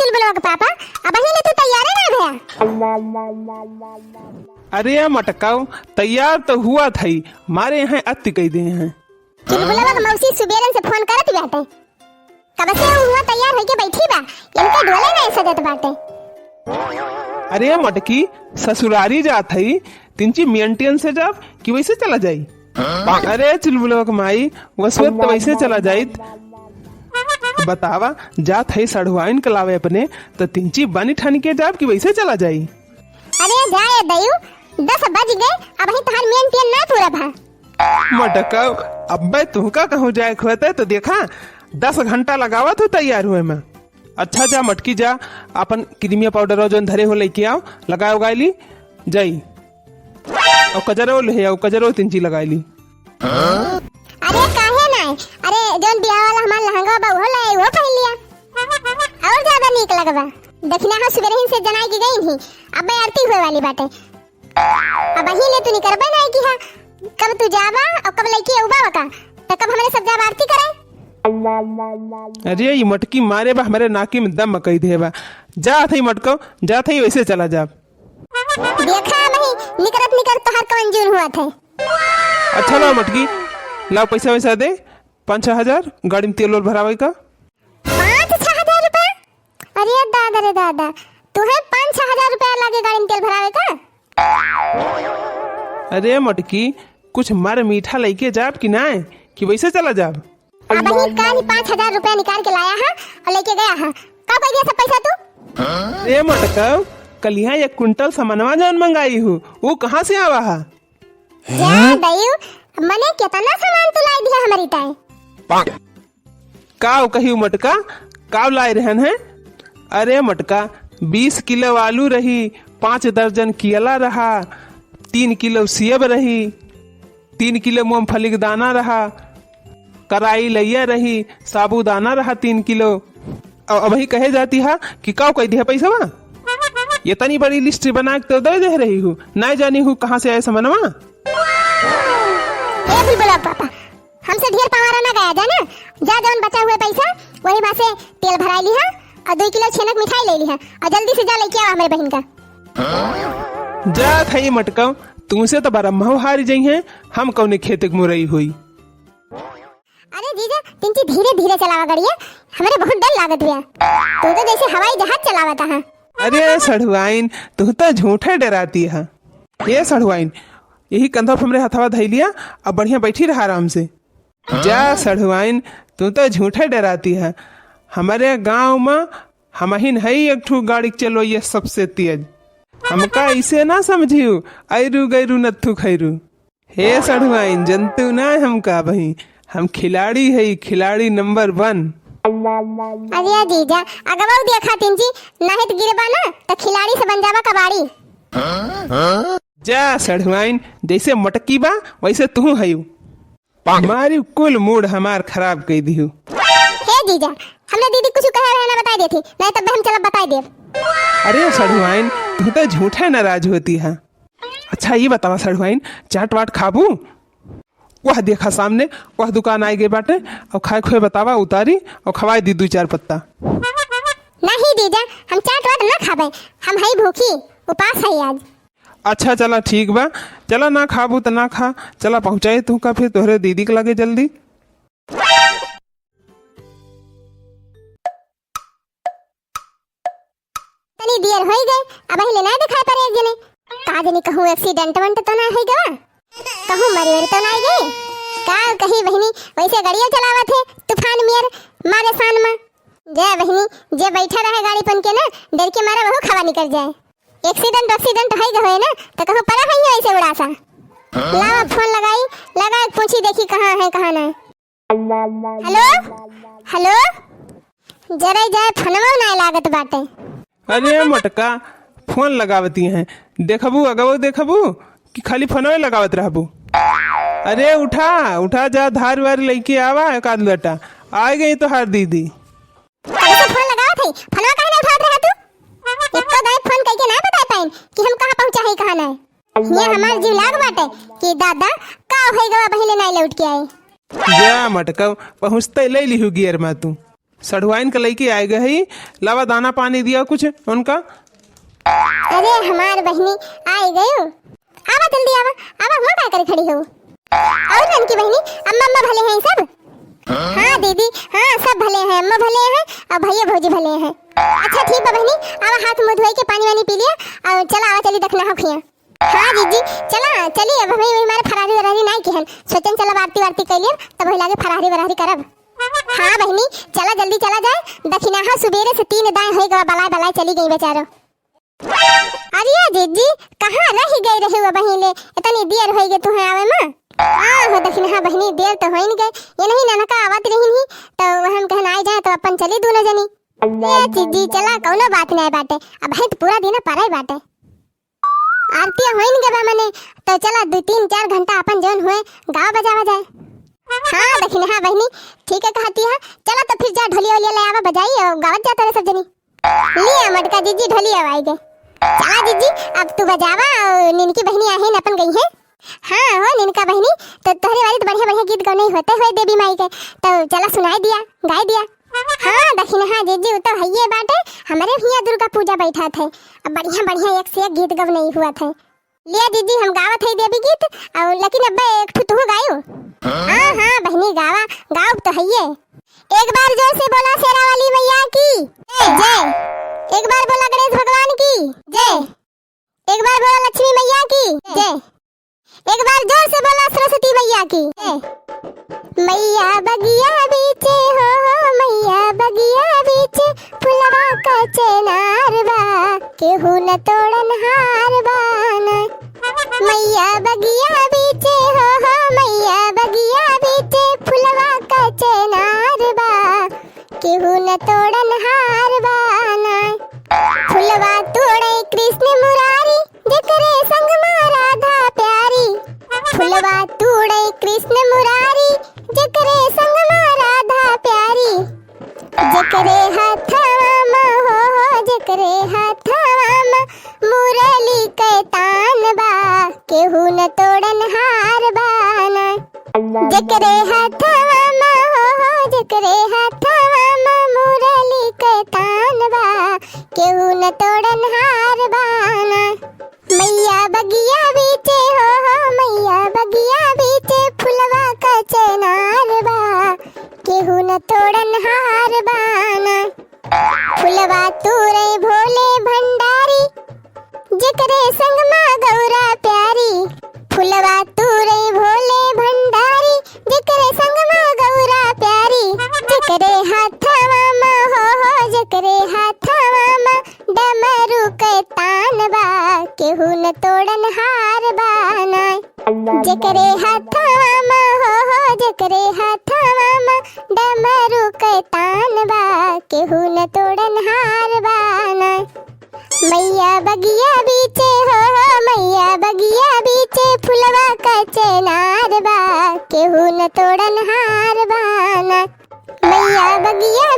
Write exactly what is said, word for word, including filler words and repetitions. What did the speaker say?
चुलबुलवा के पापा, अबहीं ले तू तैयारे ना भया। अरे मटकऊ, तैयार तो हुआ थई, मारे यहाँ अति कई दे हैं। चुलबुलवा के मौसी सुबेरन से फोन करत बाटे, कब से हुआ तैयार होके बैठी बा, इनके ढोले ना सजत बाटे। अरे मटकी, ससुरारी जात हई, तिनची मेंटेन से जाब कि वैसे चला जाई? अरे चुलबुलवा के माई, वसवत तो वैसे चला जाइत। बतावा, जात हई सढ़ुआइन के लावे अपने, तो तिनची बनी ठानी के जाब कि वैसे चला जाई? अरे जाए दयू, दस बज गए, अबहीं तहार मेंटेन ना पूरा भा। मटकऊ, अब्बे तुहका कहूँ जाए के होते तो देखा, दस घंटा लगावत हो तैयार हुए में। अच्छा जा मटकी जा, अपन क्रीमिया पाउडर जौन धरे हो लेके आओ, लगाए उगाए ली जाई। और कजरो ले आओ, कजरो तिनची लगाए ली। अरे काहे ना? अरे जौन बियाह वाला हमार लहंगा बा उहो ले आई, उहो पहन लिया, और ज्यादा नीक लगबा। दक्षिणा हो सुबेरहिन से जनाई के गई नहीं, अब मैं आरती हुए वाली बाटे। अबहीं ले तू निकरबे नहीं की हा, कब तू जाबा और कब लेके अउबा का, तो कब हमरे सब जाब आरती करे? अरे ई मटकी मारे बा, हमरे नाकी में दम कई देबा। जात हई मटकऊ, जात हई, वैसे चला जाब। देखा नहीं, निकरत निकरत तोहार कवन जून हुआ थे। अच्छा लाओ मटकी, लाओ पैसा वैसा दे, पाँच छह हजार गाड़ी में तेल वेल भरावे का। पाँच छह हजार रुपया? अरे दादा रे दादा, तुहे पाँच छह हजार रुपया लागे गाड़ी में तेल भरावे का? अरे मटकी, कुछ मर मीठा लेके जाब कि नाय, कि वैसे चला जाब? अबहीं काल ही पाँच हजार रुपया निकाल के लाया है और लेके गया है। का कह दिया सब पैसा तू? अरे मटकऊ, कलिया एक कुंटल सामानवा जौन मंगाई हूँ, वो कहाँ से आवा है? जा दयू, मने केतना सामान तू लाई दिया हमरी ताई। काव कही मटका, काव लाए रहन है? अरे मटका, बीस किलो आलू रही, पाँच दर्जन केला रहा, तीन किलो सेब रही, तीन किलो मूंगफली के दाना रहा, कराई लइया रही, साबूदाना रहा तीन किलो। अब अबही कहे जाती हा कि काव कह दिया पैसवा? इतनी बड़ी लिस्ट बना के तो दे दे रही हूँ, ना जानी हूँ कहाँ से आए समनवा। ए बुलबुला पापा, हमसे ढेर पवारा ना गया जाना। जा जौन बचा हुआ पैसा वही मा से तेल भराई लिहा और दो किलो छेनक मिठाई ले लिहा और जल्दी से जा लेके आवा हमरे बहिन का। जा थई मटकऊ, तुमसे तो बरम्हो हारी जइहैं, हम कौने खेत के मुरई होई। अरे जीजा, तिनची धीरे धीरे चलावा गड़िया, हमरे बहुत डर लागत बिया। तू तो जैसे हवाई जहाज चलावत हा। अरे सढ़ुआइन, तू तो झूठे डराती हा। ए सढ़ुआइन, यही कंधा पे हमरे हथवा धई लिया, अब बढ़िया बैठी रहा आराम से। जा सढ़ुआइन, तू तो झूठे डराती हा। हमरे गांव में हमहिन हई एक ठू गाड़ी के चलवैया सबसे तेज। हमका ऐसे ना समझियो, ऐरू गैरू नत्थू खैरू। हे सढ़ुआइन, जनतू ना हमका बही, हम खिलाड़ी हई, खिलाड़ी नंबर वन। अरे जीजा, अगवा देखा तिनची, नाहीं त गिरबा ना, त खिलाड़ी से बन जाबा कबाड़ी। जा सढ़ुआइन, जैसे मटकी बा, वैसे तू हयू। मारी कुल मूड हमार खराब कई दिहू। हे जीजा, हमरे दीदी कुछ कहे रहे ना बताई देती, नहीं तब हम चलब बताई देब। अरे सढ़ुआइन, तू तो झूठे नाराज होती है। अच्छा, ई बतावा सढ़ुआइन, चाट वाट खाबू? वह देखा सामने, वह दुकान आइ गए बाटे, अउर खाए खुए बतावा, उतारी अउर खवाए दी दुइ चार पत्ता। नहीं जीजा, हम चाट वाट ना खाबे, हम हई भूखी, उपास हई आज। अच्छा चला ठीक बा, चला ना खाबू त ना खा, चला पहुँचाई तुहका फिर तोहरे दीदी के लगे जल्दी। तनी देर होई गए, अबहीं ले ना दिखाई पड़े एक जने। का जनी कहूँ एक्सीडेंट वेंट तो ना होई गवा, कहूँ मरी वरी तो ना आई गई। का कही बहिनी, वैसे गड़िया चलावत है तूफान मियर मारे शान मा। जय बहिनी, जे बैठा रहे गाड़ी पन के ना, डर के मारे वहू खवा निकल जाए। एक्सीडेंट वैक्सीडेंट होई गए ना, तो कहूँ परा है ऐसे उड़ासा। लावा फोन लगाई, लगाई पूछी देखी कहाँ है कहाँ ना। हेलो, हेलो, जरा जाए फोनवा ना लागत बाटे। अरे मोटका, फोन लगावती हैं, देखबू अगवो देखबू कि खाली फोनवे लगावत रहबू? अरे उठा, उठा जा, धार वार लइके आवा एक आध लोटा, आ गई तोहार दीदी। कब से फोन लगावत है, फोनवा काहे ना उठावत रहा तू? एको दाई फोन कइके ना बता पाइन कि हम कहाँ पहुँचा है, कहाँ ना। ये हमार जीव लाग बाटे कि दादा का होई गवा पहिले ना लौट के आए। जा मटका, पहुँचते ले लिहू गियर मा तू। सढ़ुआइन के लइके आइ गए ही, लावा दाना पानी दिया कुछ उनका। अरे हमार बहिनी, आइ गयो। आवा जल्दी आवा, आवा, हुआँ का करे खड़ी हो? और ननकी बहिनी, अम्मा, अम्मा भले हैं सब? हाँ दीदी, हाँ सब भले हैं, अम्मा भले हैं और भैया भौजी भले हैं। अच्छा ठीक बा बहिनी, आवा हाथ मुँह धोए के पानी वानी पी लिया और चला आवा चली दखिनहा खिया। हाँ जीजी, चला चली, अब हमें वही हमारे फरारी वरारी नाई किहन, सोचन चला आरती वारती कइ लिया, तब वही लागे फरारी वरारी करब। हाँ बहिनी, चला जल्दी चला जाए, दखिनहा सुबेरे से तीन दाएँ होइ गवा, बलाए बलाए चली गई बेचारो। अरे जीजी, कहाँ रहि गए रहे हो बहिन ले? इतनी देर होइ गए तुहें आवे में। हाँ हो दखिनहा बहिनी, देर तो होइन गए, ये नहीं ननका आवत रहिन ही, तो हम कहन आइ जाए तो अपन चली दोनों जनी। ए जीजी, चला कौनो बात नहीं बाटे, अब है तो पूरा दिन परे बाटे। आरतिया होइन गए बा मने, तो चला दो तीन चार घंटा अपन जौन हुए गावा बजावा जाए। हाँ दखिनहा बहिनी, ठीक है कहती है, चला तो फिर जा ढोलिया वोलिया ले आवा बजाई और गावत जाता रहे सब जनी। लिया मटका जीजी ढोलिया आवाई गए। चला जीजी, अब तू बजावा और निनकी बहिनी आहे न अपन गई है। हाँ हो निनका बहिनी, तो तोहरे वाली तो बढ़िया बढ़िया गीत गौनई होते हुए देवी माई के, तो चला सुनाई दिया, गाई दिया। हाँ दखिनहा जीजी, उ तो हइये बाटे, हमरे हियाँ दुर्गा पूजा बैठात है, अब बढ़िया बढ़िया एक से एक गीत गौनई हुआ थे। लिया जीजी, हम गावत है देवी गीत, और लेकिन अब्बे एक ठो तुहू गायो। हाँ हाँ बहिनी, गावा, गाउब तो हइये। एक बार जोर से बोला शेरा वाली मैया की जय। जय। एक बार बोला गणेश भगवान की जय। एक बार बोला लक्ष्मी मैया की जय। एक बार जोर से बोला सरस्वती मैया की जय। मैया बगिया बीचे हो, हो मैया बगिया बीचे, फुलवा का चेनार बा, केहू न तोड़न हार बा ना। मैया बगिया बीचे हो, हो मैया बगिया बीचे, फुलवा का चेनार बा, केहू न तोड़न हार बा ना। फुलवा तोड़े कृष्ण मुरारी, जेकरे संग मा राधा प्यारी। फुलवा तोड़े कृष्ण मुरारी, जेकरे संग मा राधा प्यारी। जेकरे हथवा मा हो, हो, जेकरे हथवा मा मुरली के तान बा, केहू न तोड़न हार बा ना। जेकरे हथवा मा हो, हो, जेकरे हथवा मा मुरली के तान बा, केहू न तोड़न हार बा ना। मैया बगिया बीचे हो, हो, मैया बगिया बीचे, फुलवा का चेनार बा, केहू न तोड़न हार बा ना। फुलवा तूरे भोले भंडारी, जेकरे संग मा गौरा प्यारी। फुलवा तूरे भोले भंडारी, जेकरे संग मा गौरा प्यारी। जेकरे हथवा मा हो, हो, जेकरे हथवा मा डमरू के तान बा, केहू न तोड़न हार बा ना। जेकरे हथवा मा हो, हो, जेकरे हथवा मा डमरू के तान बा, केहू न तोड़न हार बा ना। मैया बगिया बीचे हो, हो, मैया बगिया बीचे, फुलवा का चेनार बा, केहू न तोड़न हार बा ना। मैया बगिया